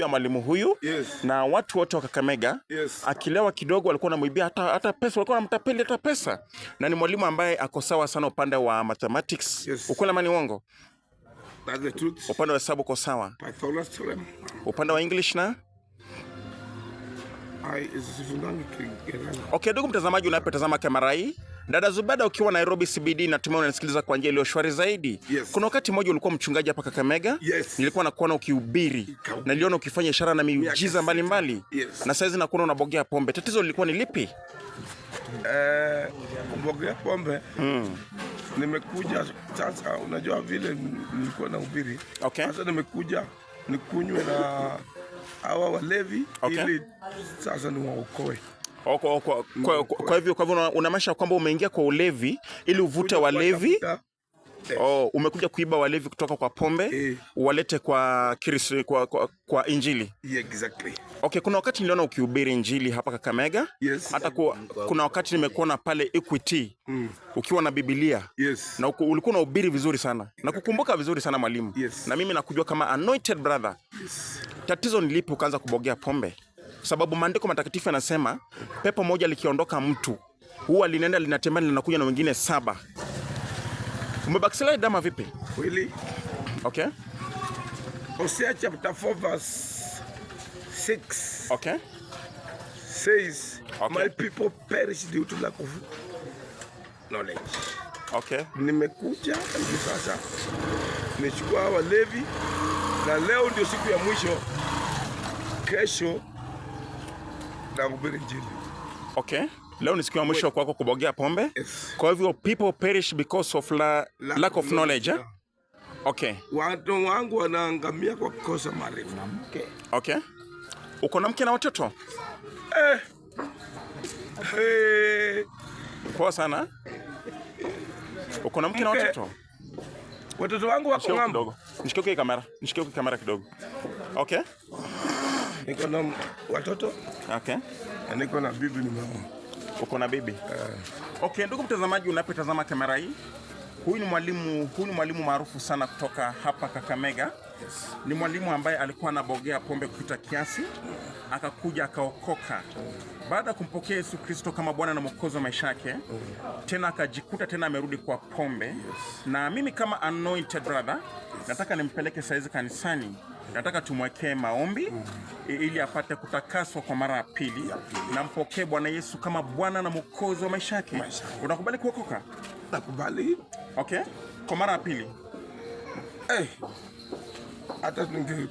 Mwalimu huyu na watu wote wa Kakamega akilewa kidogo walikuwa wanamwibia hata pesa, walikuwa wanamtapeli hata pesa, na ni mwalimu ambaye ako sawa sana upande wa mathematics. Ukweli ama ni uongo? That's the truth. Upande wa hesabu uko sawa, Pythagoras theorem. Upande wa English na I sifundangi Kiingereza. Okay, ndugu mtazamaji unapotazama kamera hii, dada Zubeda ukiwa Nairobi CBD, natumai unanisikiliza kwa njia iliyo shwari zaidi. Kuna wakati mmoja ulikuwa mchungaji hapa Kakamega. Nilikuwa nakuona ukihubiri, niliona ukifanya ishara na miujiza Miaka 6 mbalimbali. Na saizi nakuona unabogea pombe. Tatizo lilikuwa ni lipi? Kubogea pombe, nimekuja sasa, unajua vile nilikuwa nahubiri. Sasa nimekuja nikunywe na hawa walevi ili sasa niwaokoe. Oh, kwa hivyo unamaanisha kwamba umeingia kwa ulevi ili uvute Kuja walevi? kuwatafuta. Yes. Oh, umekuja kuiba walevi kutoka kwa pombe uwalete kwa Kristo, kwa Injili. Yeah, exactly. Okay, kuna wakati niliona ukihubiri Injili hapa Kakamega. Hata kuna wakati nimekuona pale Equity ukiwa na Biblia na ulikuwa unahubiri vizuri sana na kukumbuka vizuri sana, mwalimu. Na mimi nakujua kama anointed brother. Tatizo ni lipi ukaanza kubogea pombe? Sababu maandiko matakatifu yanasema pepo moja likiondoka mtu huwa linaenda, linatembea, linakuja na wengine saba. Umebackslide ama vipi? Kweli. Hosea chapter 4 verse 6 says, "My people perish due to lack of knowledge." Nimekuja hivi sasa nichukua hawa walevi, na leo ndio siku ya mwisho. Kesho nahubiri Injili. Okay. Leo ni siku ya mwisho kwako kubogea pombe. Yes. Kwa hivyo people perish because of lack of knowledge, eh? Okay. Watu wangu wanaangamia kwa kukosa maarifa. Okay. Uko na mke na watoto? Eh. Eh. Poa sana. Uko na mke na Mke. watoto? Watoto wangu wako Nishikie ng'ambo. kidogo. Nishikie kwa kamera. Nishikie kwa kamera kidogo. Okay. Niko na watoto na niko na bibi, nimeoa. Uko na bibi? Okay, ndugu mtazamaji unapotazama kamera hii, huyu ni mwalimu maarufu sana kutoka hapa Kakamega. Ni mwalimu ambaye alikuwa anabogea pombe kupita kiasi, akakuja akaokoka. Baada ya kumpokea Yesu Kristo kama Bwana na Mwokozi wa maisha yake, tena akajikuta tena amerudi kwa pombe. Na mimi kama anointed brother, nataka nimpeleke saizi kanisani. Nataka tumwekee maombi ili apate kutakaswa kwa mara ya pili na mpokee Bwana Yesu kama Bwana na Mwokozi wa maisha yake. Maisha yake. Unakubali kuokoka? Nakubali. Okay? Kwa mara ya pili. Eh. Hata ninge